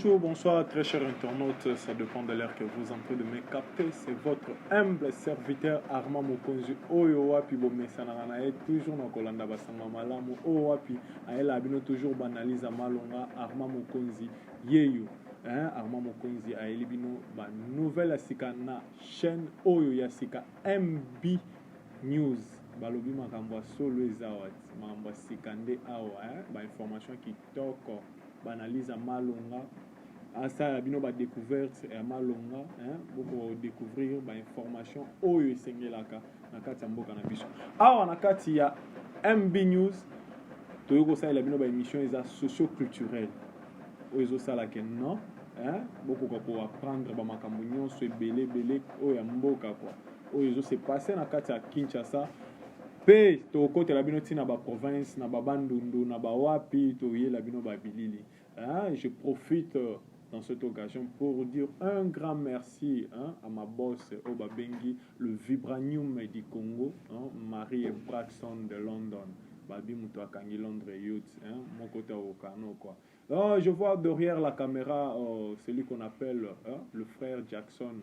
Bonjour, bonsoir, très chers internautes. Ça dépend de l'heure que vous entrez de me capter. C'est votre humble serviteur Armand Mokonzi. Oyo wapi bomesanaka na ye toujours na kolanda basanga malamu. Oyo wapi ayela bino toujours banalise ya malonga. Armand Mokonzi yeyo. Hein, Armand Mokonzi ayeli bino ba nouvelle ya sika na chaîne oyo ya sika MB News. Balobi makambo ya solo eza wati. Makambo ya sika nde awa, hein? Ba information kitoko. Ba analyse ya malonga, asala bino ba découverte ya malonga, hein? Boko découvrir ba information oyo esengelaka na kati ya mboka na biso. Awa na kati ya MB News toyei kosalela bino ba émission eza socio-culturel oyo ezosala ke non, hein? Bokoka koapprendre bamakambo nyonso ebele ebele oyo ya mboka kua, oyo ezose passe na kati ya Kinshasa, mpe tokotela bino ntina baprovince na babandundu na bawapi, toyela bino babilili, hein? Je profite dans cette occasion pour dire un grand merci, hein, à ma boss oyo babengi le vibranium du Congo, hein, Marie Braxton de London. Babi moto akangi Londres youth, hein, moko te akokano quoi. Oh, je vois derrière la caméra, oh, celui qu'on appelle, hein, le frère Jackson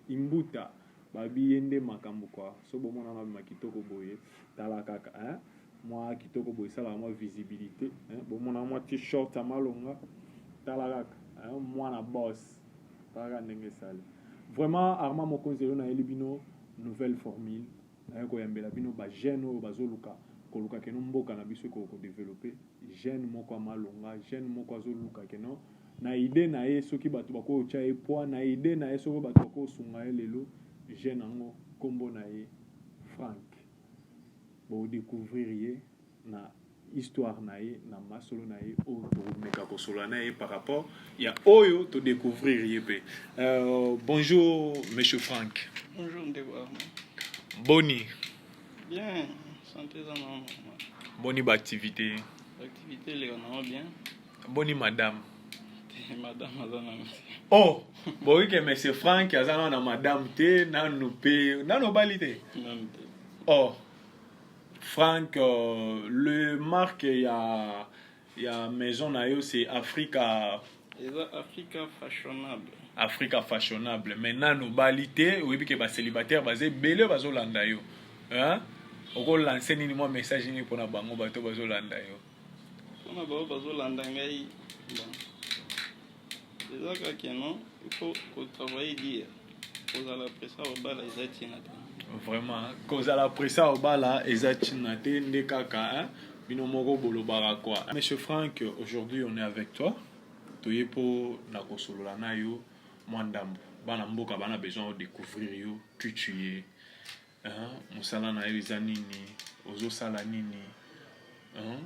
Imbuta. Babi ye nde makambo quoi. So bomona na bima kitoko boye, tala kaka, hein? Mwa kitoko boye esalaka mwa visibilité, hein? Bomona mwa t-shirt ya malonga, tala kaka, hein? Mwana boss, tala kaka ndenge esali. Vraiment, Armand Mokonzi oyo nayeli bino nouvelle formule, naye koyambela bino bajeune oyo bazoluka koluka keno mboka na biso ekoka kodévelopper. Jeune moko ya malonga, jeune moko azoluka keno na idée na ye, soki bato bakotya ye poids na idée na ye, soki bato bakosunga ye lelo. Jeune yango nkombo na ye Frank. Bodécouvrir ye na histoire na ye, na masolo na ye oyo tokomeka kosolola na ye par rapport ya oyo todécouvrir ye mpe. Bonjour monsieur Frank. Bonjour ndeko Armand. Boni? Bien, santé eza normal. Boni baactivité? Activité eleka nango bien. Boni madame? Te, madame aza nango te. Oh, boyi ke monsieur Frank aza nano na madame te, nanu mpe nanu obali te? Nanu te. Oh Frank, le marque ya maison na yo, c'est Africa? Eza Africa Fashionable. Africa Fashionable. Mais nanu obali te, oyebi ke bacélibataire baza ebele bazolanda yo, hein? Okolancer nini, mwa message nini mpona bango, bato bazolanda yo? Mpona bao bazolanda ngai, bon, eza kaka non, il faut kotravailler dur. Kozala pressé obala eza ntina te. Vraiment, kozala pressé obala eza ntina te nde kaka, hein? Bino moko bolobaka quoi. Monsieur Frank, aujourd'hui on est avec toi, toye mpo na kosolola na yo mwa ndambo. Bana mboka bana besoin odécouvrir yo, qui tu es, hein? Mosala na yo eza nini, ozosala nini, hein?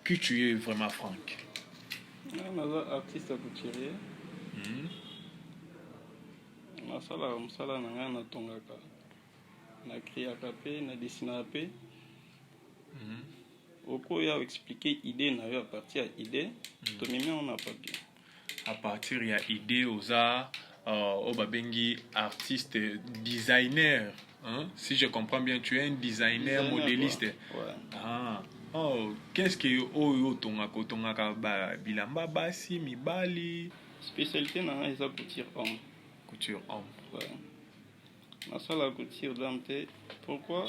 Qui tu es vraiment, Frank? Nga naza artiste couturier. Nasalaka mosala na ngai, natongaka, nacréaka mpe nadessinaka mpe. Okoya oexpliquer idée na yo, à partir ya idée tomemi yango na papier. À partir ya idée, oza oyo babengi artiste designer, hein? Si je comprends bien, tu es un designer, designer, modéliste. Quoi. Ouais. Ah. Oh, qu'est-ce que oyo otongaka? Otongaka ba bilamba basi, mibali? Spécialité na ngai eza couture homme. Couture homme. Ouais. Nasalaka couture dame te. Pourquoi?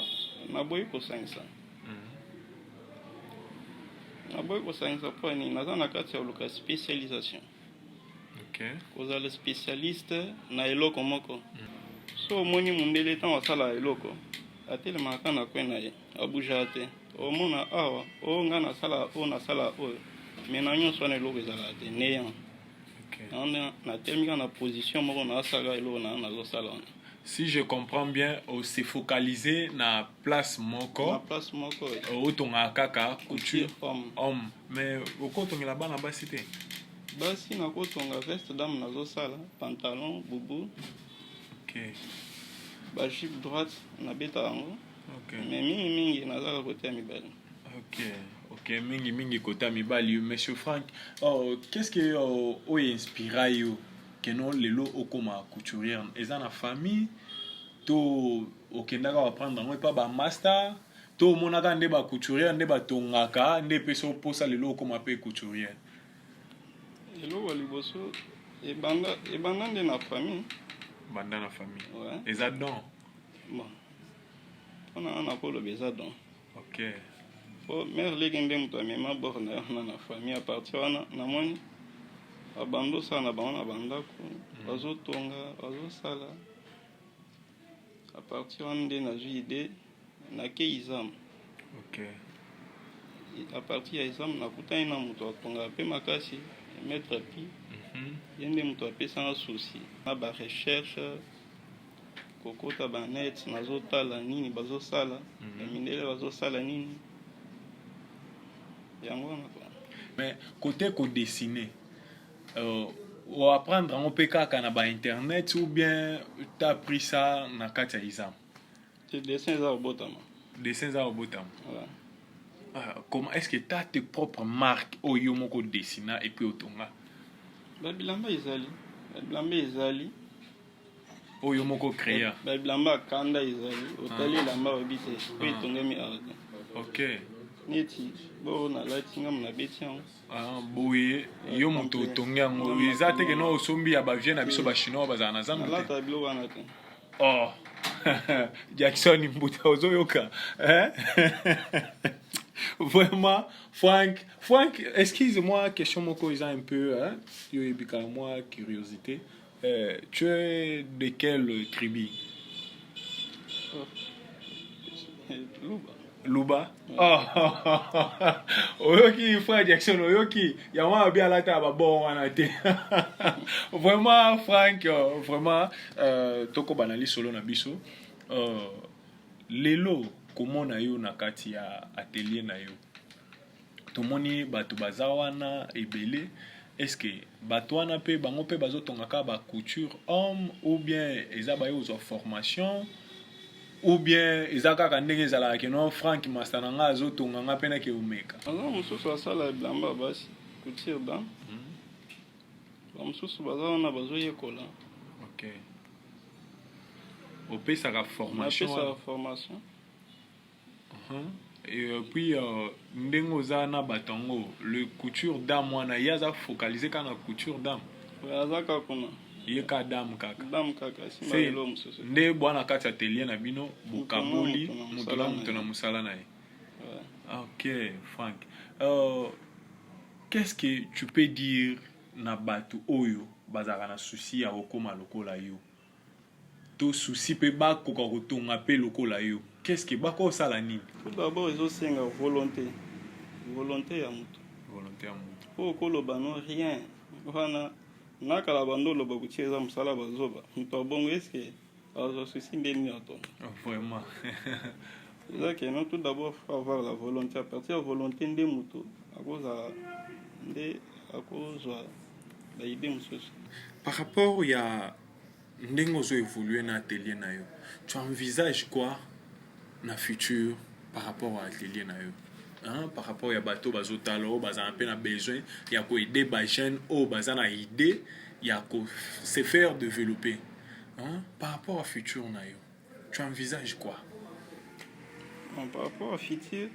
Naboyi kosangisa. Naboyi kosangisa mpo ya nini? Naza na kati ya koluka spécialisation. Kozala spécialiste na eloko moko. So omoni mondele, ntango asalaka eloko, atelemaka kaka na coin na ye, abougeaka te. Omona awa oyo ngai nasalaka oyo, nasalaka oyo, mais na nyonso wana eloko ezalaka te, néant. Natelemi kaka na position moko, nasalaka eloko na nazosala wana. Si je comprends bien, ose focaliser na place moko. Na place moko. Otongaka kaka couture homme. Homme, mais okotongela bana basi te? Basi nakotonga veste dame, nazosala pantalon, bubu. Bajupe droite nabeta yango. Mais mingimingi nazaka côté ya mibali. Ok, mingi mingi côté ya mibali. Monsieur Frank, oh, qu'est-ce que oh, oyo inspira yo keno lelo okoma couturière? Eza na famille to okendaka koapprendre yango epa bamaster, to omonaka nde bacouturière nde batongaka nde epesi oposa lelo okoma mpe couturière? Eloko ya liboso ebanda, ebanda nde na famille. Banda na famille. Ouais. Eza don. Bon, mpona nga nakoloba eza don. Po mare leki nde moto amema bord na ye wana na famille. A partir wana namoni babanda osala na bango na bandako, bazotonga, bazosala. A partir wana nde nazwi idée, nake ISAM. A partir ya ISAM nakutani na moto atongaka mpe makasi, maître Pi. Ye nde moto apesanga souci na barecherche, kokota banet, nazotala nini bazosala, bamindele bazosala nini, yango wana quoi. Mais côté kodessiner, oapprendre yango mpe kaka na bainternet ou bien t'as appris ça na kati ya ISAM? Te, dessin eza kobotama. Dessin eza kobotama. Ouais. Ah, comment est-ce que t'as tes propres marques oyo yo moko dessina et puis otonga? Babilamba ezali, babilamba ezali. Oyo yo moko créa? Babilamba ya kanda ezali. Otali elamba, oyebi te po etongami awa te. Neti bo nalati, ngambo nabeti yango. Ah, boye yo moto otongi yango, eza te ke no osombi ya bavieux na biso bachinois bazala na zando te? Nalata biloko wana te. Oh, Jackson Mbuta, ozoyoka, hein? Vraiment, Frank, Frank, excuse-moi, question moko eza un peu, hein? Yo oyebika moi curiosité, tu es de quelle tribu? Oh. Luba. Luba. Oh, oyoki, frère Jackson, oyoki yango abi alata babon wana te. Vraiment, Frank, vraiment, tokoba na lisolo na biso. Lelo komona yo na kati ya atelier na yo, tomoni bato baza wana ebele. Est-ce bato wana mpe bango mpe bazotonga kaka bacouture homme, ou bien eza baye kozwa formation, ou bien eza kaka ndenge ezalaka ke no Frank master na nga azotonga, nga mpe nake omeka? Aza mosusu asala bilamba ya basi, couture dame. Bamosusu baza wana bazoyekola. Ok, opesaka formation? Napesaka wana? Formation. Et puis ndenge oza na bato yango, le couture dame wana, ye aza focalisé kaka na couture dame? Oyo aza kaka kuna. Ye ka dame kaka? Dame kaka, asimba eloko mosusu. Nde bwana kati atelier na bino bokaboli moto moto na na moto mosala na na ye. Mosala na ye. Ouais. Ok, Frank, qu'est-ce que tu peux dire na bato oyo bazalaka na souci ya kokóma lokola yo, to souci mpe bakoka kotonga mpe lokola yo? Qu'est-ce que bakosala nini? Tout d'abord ezosenga volonté, volonté ya moto. Volonté ya moto. Po okoloba no rien wana nakala bando oloba kutia eza mosala bazoba, moto abongo eske azwa souci nde nini atonga? Vraiment. Eza ke no, tout d'abord faut avoir la volonté. À partir ya volonté nde moto akozala, nde akozwa baidée mosusu. Par rapport ya ndenge ozo évoluer na atelier na yo, tu envisages quoi na futur par rapport à atelier na yo, hein? Par rapport ya bato bazotala oyo bazala mpe na besoin ya koaider bajeune oyo baza na idée ya ko se faire développer, hein? Par rapport à futur na yo, tu envisages quoi? Bon, par rapport à futur,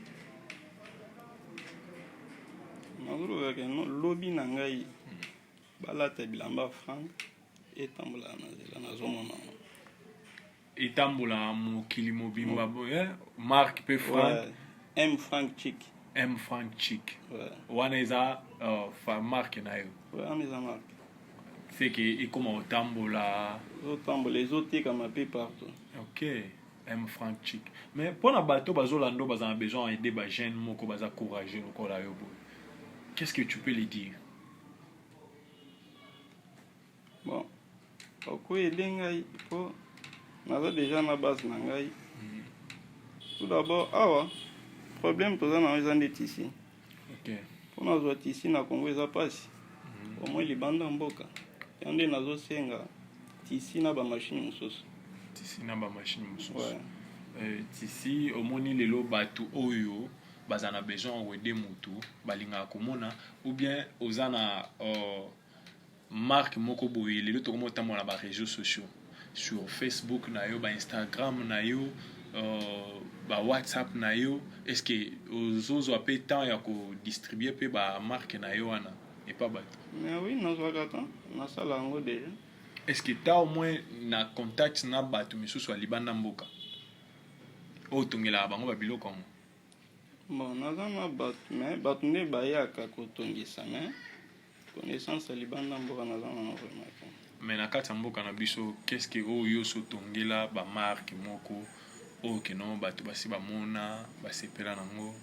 nazolobaka no lobi na ngai balata bilamba Frank etambolaka na nzela, nazomona yango. Etambola mokili mobimba boye, marque mpe Frank? Ouais. M Frank Chic. M Frank Chic. Ouais. Wana eza marque na yo? Ouais, wana eza marque. C'est que ekoma kotambola. Ezotambola, ezotekama mpe partout. Ok, M Frank Chic. Mais mpona bato bazolanda oyo baza na besoin aider bajeune moko baza courageux lokola yo boye, qu'est-ce que tu peux les dire? Bon, okoaider ngai mpo naza déjà na base na ngai. Tout d'abord awa problème toza nango eza nde tissu. Mpo nazwa tissu na Congo eza mpasi, au moins libanda mboka. Yango nde nazosenga tissu na bamachine mosusu. Tissu na bamachine mosusu. Ouais. Tissu, omoni lelo bato oyo baza na besoin ya koaider motu balingaka komona, ou bien oza na marque moko boye, lelo tokoma otambola na baréseaux sociaux, sur Facebook na yo, bainstagram na yo, bawhatsapp na yo, est ce que ozozwa mpe temps ya kodistribue mpe bamarque na yo wana? epa bato? Mais oui, nazwaka temps, nasala yango déjà. Est ce que t'as au moins na contact na bato misusu ya libanda mboka oyo otongelaka bango babiloko yango? Bon, naza na bato, mais bato nde bayaka kotongisa, mais connaissance ya libanda mboka naza nango vraiment te. Mais na kati ya mboka na biso, qu'est ce que oyo yo osi otongela bamarque moko oyo keno bato basi bamona, basepela nango?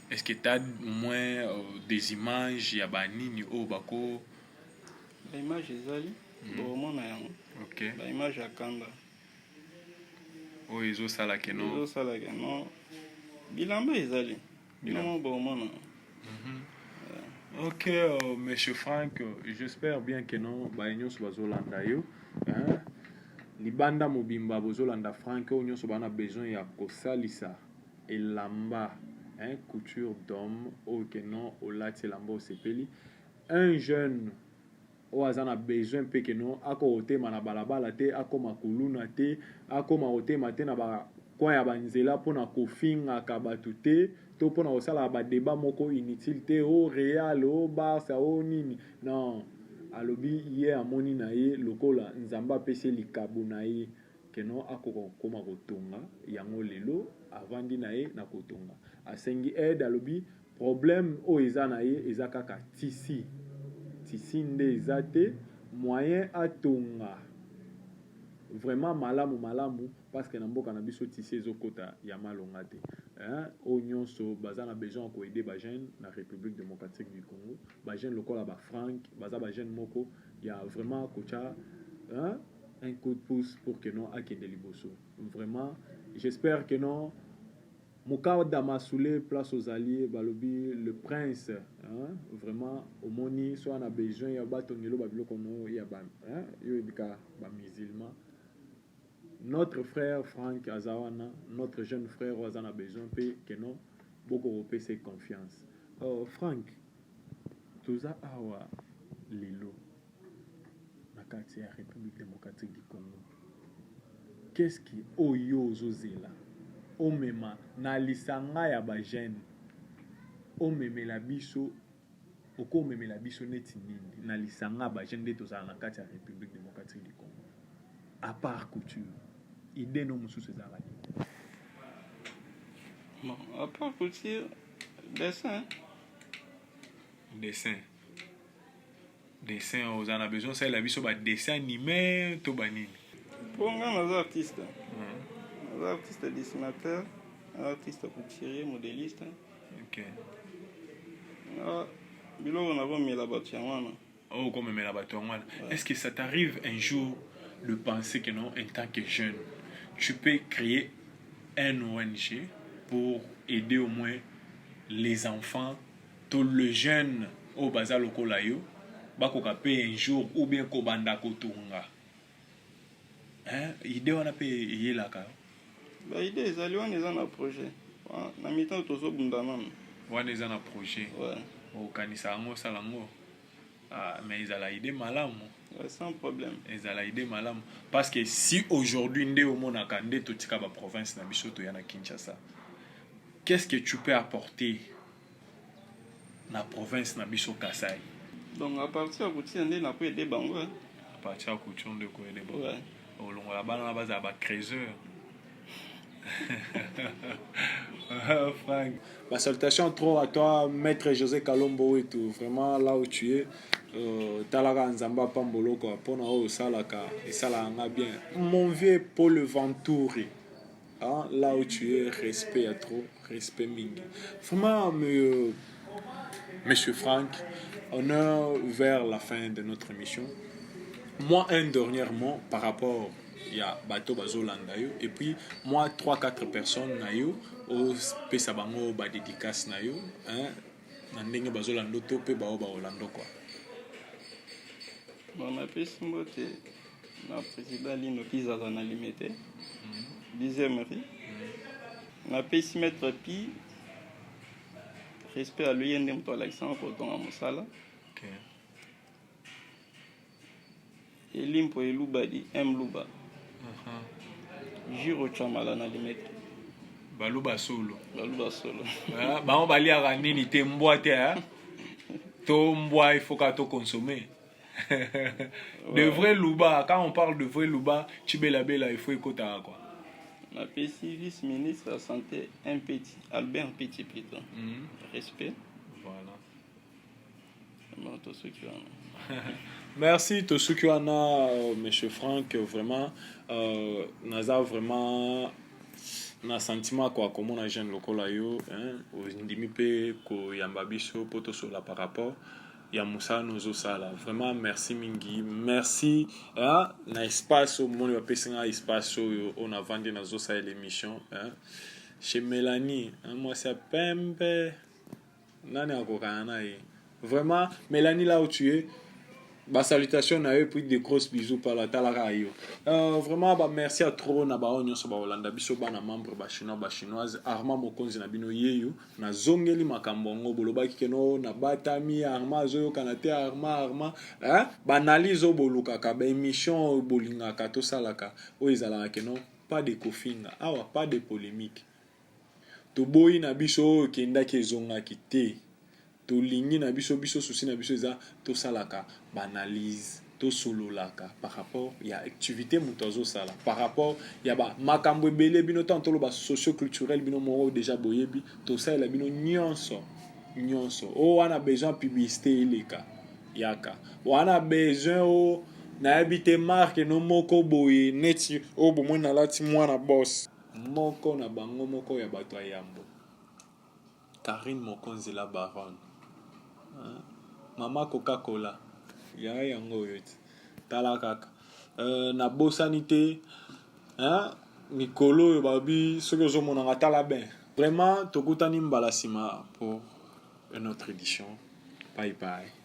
Est ce que t'as au moins des images ya banini oyo bako? Baimage ezali, bokomona yango. Baimage ya kanda. Oyo ezosala keno? Ezosalaka no bilamba ezali bino moko bokomona. Ok, monsieur Frank, j'espère bien que non, baye nyonso bazolanda yo. Hein? Libanda mobimba bozolanda Frank, oyo nyonso bana besoin ya kosalisa elamba, hein, couture d'homme, oyo ke non olati elamba osepeli. Un jeune oyo aza na besoin mpe ke non akokotema na balabala te, akoma kuluna te, akoma kotema te na bacoin ya banzela mpona kofingaka bato te to mpona kosala badébat moko inutile te, o Real, o Barça, o nini. Non, alobi ye amoni na ye lokola Nzambe apesi ye likabo na ye keno akoka kokóma kotonga yango. Lelo avandi na ye na kotonga, asengi aide. Alobi problème oyo eza na ye eza kaka tissu. Tissu nde eza te moyen atonga vraiment malamu malamu, parce que na mboka na biso tissu ezokota ya malonga te, hein? Oyo nyonso baza na besoin ya koaider bajeune na République démocratique du Congo, bajeune lokola bafrank, baza bajeune moko ya vraiment kotya, hein? Un coup de pouce pour que non akende liboso. Vraiment, j'espère que non Mokada Masule, place ozali, balobi le prince, hein? Vraiment omoni so ana besoin ya batongelo babiloko no ya ba, hein? Yo oyebika bamusulman. Notre frère Frank aza wana, notre jeune frère oyo aza na besoin mpe keno bokokopesa confiance. Frank, toza awa lelo na kati ya République démocratique du Congo. Qu'est-ce qui oyo ozozela omema na lisanga ya bajeune, omemela biso, okomemela biso neti nini na lisanga ya bajeune nde tozala na kati ya République démocratique du Congo? À part couture, idée no mosusu ezalaka nini? Bon, à part couture, dessin. Dessin, dessin. Oza na besoin osalela biso badessin animé to banini? Mpo nga naza artiste, naza artiste dessinateur, naza artiste couturier, modéliste. Nga biloko nakomela bato yango wana. Oyo okomemela bato yango wana. Est ce que ça t'arrive un jour de penser que non, en tant que jeune, tu peux créer un ONG pour aider au moins les enfants to le jeune oyo baza lokola yo, bakoka mpe un jour ou bien kobanda kotonga, hein? Idée wana mpe eyelaka? Baidée ezali wana, eza na projet na mitan, tozobunda nano. Wana eza na projet? Ouais. Okanisa yango, osala yango. Ah, mais ezala idée malamu. Ouais, sans problème. Ezala idée malamu, parce que si aujourd'hui nde omonaka nde totika baprovince na biso, toya na Kinshasa, qu'est-ce que tu peux apporter na province na biso Kasai? Donc à partir ya kotia nde nakoaider bango, eh. À partir ya couture nde koaider bango? Ouais. Olongola bana na bazala bacreuseur. Frank. Bah, salutations trop à toi, maître José Kalombo et tout. Vraiment, là où tu es, talaka Nzamba pambolo quoi. Pona oyo salaka et salaka bien. Mon vieux Paul Venturi. Hein, là où tu es, respect à trop, respect mingi. Vraiment, monsieur Frank, on est vers la fin de notre émission. Moi, un dernier mot par rapport ya bato bazolanda yo, et puis moi 3 4 personnes na yo opesa bango badédicace na yo, hein, na ndenge bazolanda to mpe bao baolanda quoi. Bon, napesi mbote na président Lino Kizala na Limete, 10e rue. Napesi maître Pi respect à lui, ye nde moto alakisanga kotonga mosala. Elimpo Elubadi M Luba, Jiro Chamala na Limete. Baluba solo. Baluba solo. Ah, bango baliaka nini te? Mbwa te, eh? To mbwa, il faut kaka to consommer. De vrai luba, quand on parle de vrai luba, chibelabela, il faut ekotaka quoi. Napesi vice ministre ya santé un petit Albert Petit plutôt. Respect. Voilà. Bon, tosuki wana. Merci, tosuki wana, monsieur Franck, vraiment naza vraiment na sentiment kwa komona jeune lokola yo, hein, ondimi mpe koyamba biso mpo tosola par rapport ya mosala nozosala. Vraiment merci mingi, merci, hein, na espace oyo bomoni bapesi nga, espace oyo oyo navandi nazosalela émission, hein, chez Mélanie, hein, mwasi ya pembe, nani akokana na ye? Vraiment Mélanie, là où tu es, basalutation na yo, puis de grosses bisous pala talaka yo. Vraiment bamerci ya trop na bao nyonso baolanda biso, bana membre, bachinois, bachinoise. Armand Mokonzi na bino yeyo, nazongeli makambo yango bolobaki keno nabatami. Armand azoyokana te. Armand, Armand, hein? Baanalyse oyo bolukaka, baémission oyo bolingaka tosalaka, oyo ezalaka keno pas de kofinga awa, pas de polémique. Toboyi na biso oyo ekendaki ezongaki te. Tolingi na biso, biso souci na biso eza tosalaka baanalyse, tosololaka par rapport ya activité moto azosala, par rapport ya bamakambo ebele. Bino ntango toloba socioculturel, bino moko déjà boyebi, tosalela bino nyonso nyonso oyo wana. Besoin publicité eleka, yaka wana. Besoin oyo nayebi te, marque no moko boye neti oyo bomoi nalati, mwana bos moko na bango moko ya bato ya yambo, Karine Mokonzi la baronne, hein? Mama Coca-Cola ya yango oyo ti tala kaka. Nabosani te, hein? Mikolo oyo babi soki ozomonanga, tala ben. Vraiment tokutani mbala nsima pour une autre édition. Bye bye.